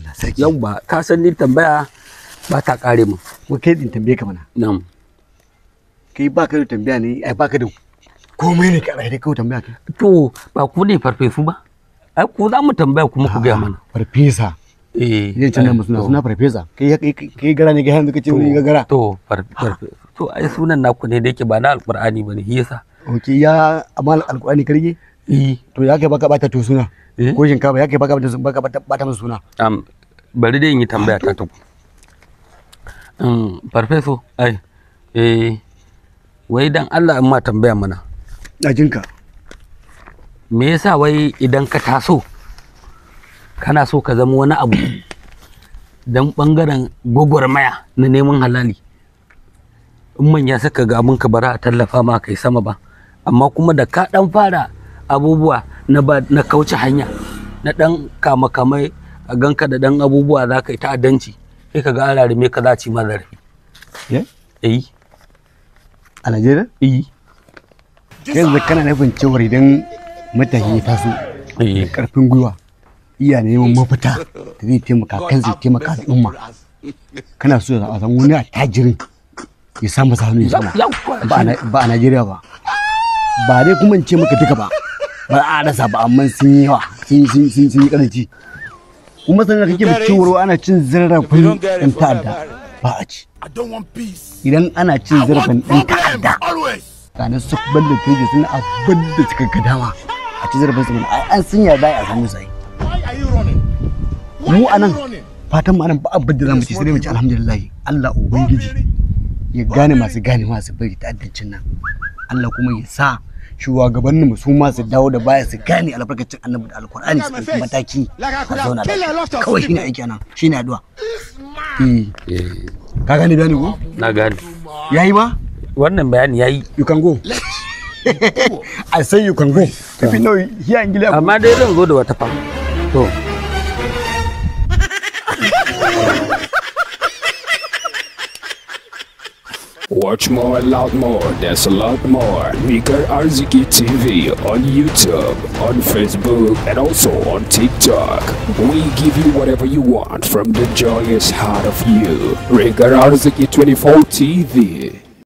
Allah sarki. Yawwa, ka san ni tambaya ba ta kare mu. Ko kai din tambaye ka mana. Na'am. Kai baka da tambaya ne, ai baka da komai ne ka dai kawai tambaya ka. To ba ku ne farfesu ba? Ai ku za mu tambaya kuma ku gaya mana. Farfesa. Eh. Zai canza mu suna, suna farfesa. Kai kai gara ne kai yanzu kace ni gara. To farfesa. To ai sunan naku ne da yake ba na alqur'ani bane, shi yasa. Okay, ya amma alqur'ani ka rige? Eh. To ya kai baka bata to suna. Ko shinkafa ya kai baka bata bata masa suna. Bari dai in yi tambaya ta tuku. Farfeso, ai eh wai dan Allah in ma tambaya mana. Na jinka. Me yasa wai idan ka taso kana so ka zama wani abu dan bangaren gwagwarmaya na neman halali, in manya suka ga abin ka bara a tallafa ma kai sama ba, amma kuma da ka dan fara abubuwa na ba na kauce hanya na dan kama kamai a ganka da dan abubuwa za ka yi ta'addanci, sai ka ga an rarime ka za ci ma zarafi. Eh. A Najeriya? Eh. Yanzu kana nufin cewar idan matashi ya taso da karfin gwiwa iya neman mafita da zai taimaka kansa ya taimaka al'umma, kana so a san wani attajirin ya samu masa hannu ya zauna ba a Najeriya ba? Ba dai kuma in ce maka duka ba, ba a rasa ba, amma sun yi yawa, sun yi karanci. Kuma sannan kake da cewar ana cin zarafin ɗan ta'adda, ba a ci. Idan ana cin zarafin ɗan ta'adda, kanin su balla teji suna abin da suka ga dama a ci zarafin su mana, ai an sun yarda a sami sai. Mu anan fatan mu anan ba abin da zamu ci sai dai mu ci alhamdulillah. Allah ubangiji ya gane masu gane masu bari ta'addancin nan, Allah kuma ya sa shugabannin mu su ma su dawo da baya su gane albarkacin annabi da alkur'ani su ɗauki mataki a zauna lafiya. Kawai shine aiki anan, shine addu'a. Eh, ka gane bayani ko? Na gane. Yayi ma? Wannan bayani yayi. You can go. I say you can go. If you know here in Gila. Amma dai zan zo da wata fa. To. Watch more, a lot more. There's a lot more. Rigar Arziki TV on YouTube, on Facebook, and also on TikTok. We give you whatever you want from the joyous heart of you. Rigar Arziki 24 TV.